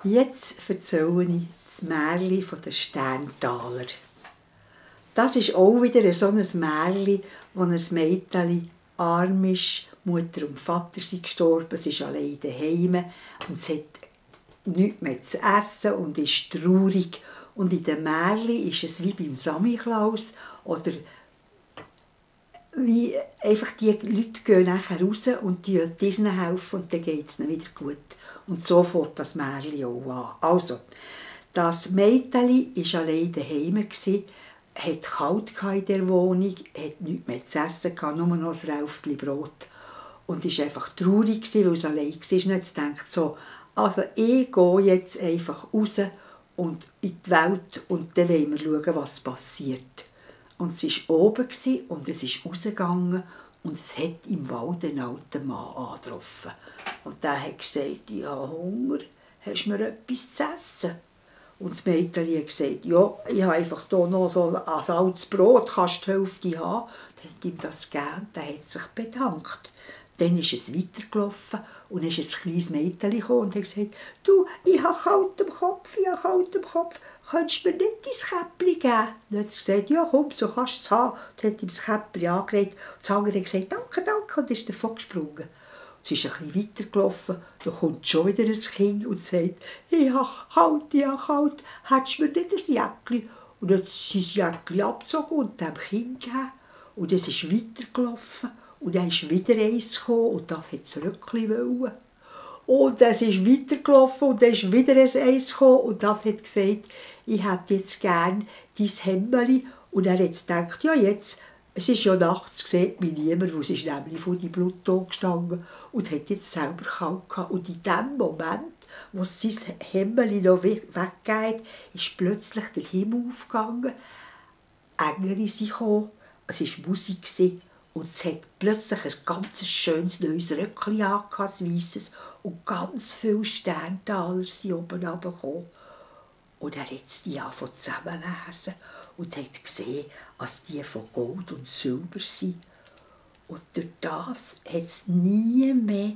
Jetzt erzähle ich das Märchen von den Sterntaler. Das ist auch wieder so ein Märchen, wo ein Mädchen arm ist. Mutter und Vater sind gestorben, sie ist allein daheim und sie hat nichts mehr zu essen und ist traurig. Und in dem Märchen ist es wie beim Samichlaus oder wie einfach die Leute gehen nachher raus und die diesen helfen und dann geht es ihnen wieder gut. Und so fängt das Märchen auch an. Also, das Mädchen war allein daheim, hatte kalt in der Wohnung, hatte nichts mehr zu essen, nur noch ein Räuftchen Brot. Und war einfach traurig, weil es allein war. Und jetzt denkt so, also ich gehe jetzt einfach raus und in die Welt und dann wollen wir schauen, was passiert. Und sie war oben und es ist rausgegangen und es hat im Wald einen alten Mann angetroffen. Und der hat gesagt, ich habe Hunger, hast du mir etwas zu essen? Und das Mädchen hat gesagt, ja, ich habe einfach hier noch so ein altes Brot, kannst du die Hälfte haben? Dann hat ihm das gegeben, der hat sich bedankt. Dann ist es weitergelaufen und dann ist ein kleines Mädchen gekommen und hat gesagt, du, ich habe kalten Kopf, könntest du mir nicht dein Käppchen geben? Dann hat sie gesagt, ja komm, so kannst du es haben. Dann hat ihm das Käppchen angelegt und das andere hat gesagt, danke, danke, und ist davon gesprungen. Sie ist ein bisschen weitergelaufen, da kommt schon wieder ein Kind und sagt, ich habe kalt, hättest du mir nicht ein Jäckchen? Und dann hat sie sein Jäckchen abgezogen und dem Kind gegeben. Und es ist weitergelaufen. Und dann ist wieder eins gekommen und das hat zurückgehen wollen. Und es ist weitergelaufen und dann ist wieder eins gekommen und das hat gesagt, ich hätte jetzt gern dein Hemdchen. Und er hat gedacht, ja jetzt, es ist ja nachts, sieht mich niemand, weil es ist nämlich von die Blut gestanden und hat jetzt selber kalt gehabt. Und in dem Moment, wo sein Hemdchen noch weggeht, ist plötzlich der Himmel aufgegangen, Engel sind gekommen, es war Musik und es hat plötzlich ein ganz schönes neues Röckchen angehabt, ein weisses, und ganz viele Sterntaler sind oben runtergekommen. Und er hat die angefangen zusammenlesen und hat gesehen, dass die von Gold und Silber sind. Und durch das hat es nie mehr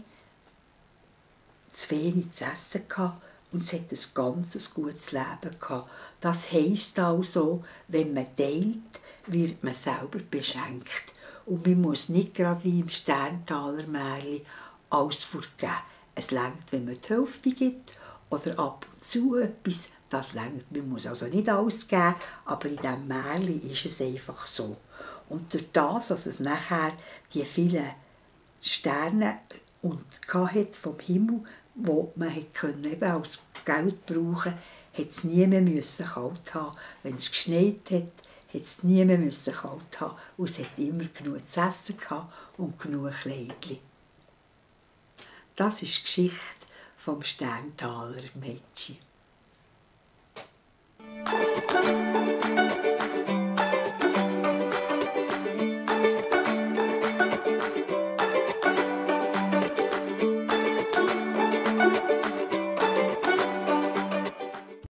zu wenig zu essen gehabt und es hat ein ganz gutes Leben gehabt. Das heisst also, wenn man teilt, wird man selber beschenkt. Und man muss nicht gerade wie im Sterntaler Märchen alles fortgeben. Es reicht, wenn man die Hälfte gibt oder ab und zu etwas. Das reicht. Man muss also nicht alles geben, aber in diesem Märchen ist es einfach so. Und durch das, dass es nachher die vielen Sterne und vom Himmel, wo man eben als Geld brauchen konnte, hat es nie mehr kalt haben. Wenn es geschneit hat, hat es nie mehr kalt haben. Und es hat immer genug zu essen gehabt und genug Kleidchen. Das ist die Geschichte vom Sterntaler Mädchen.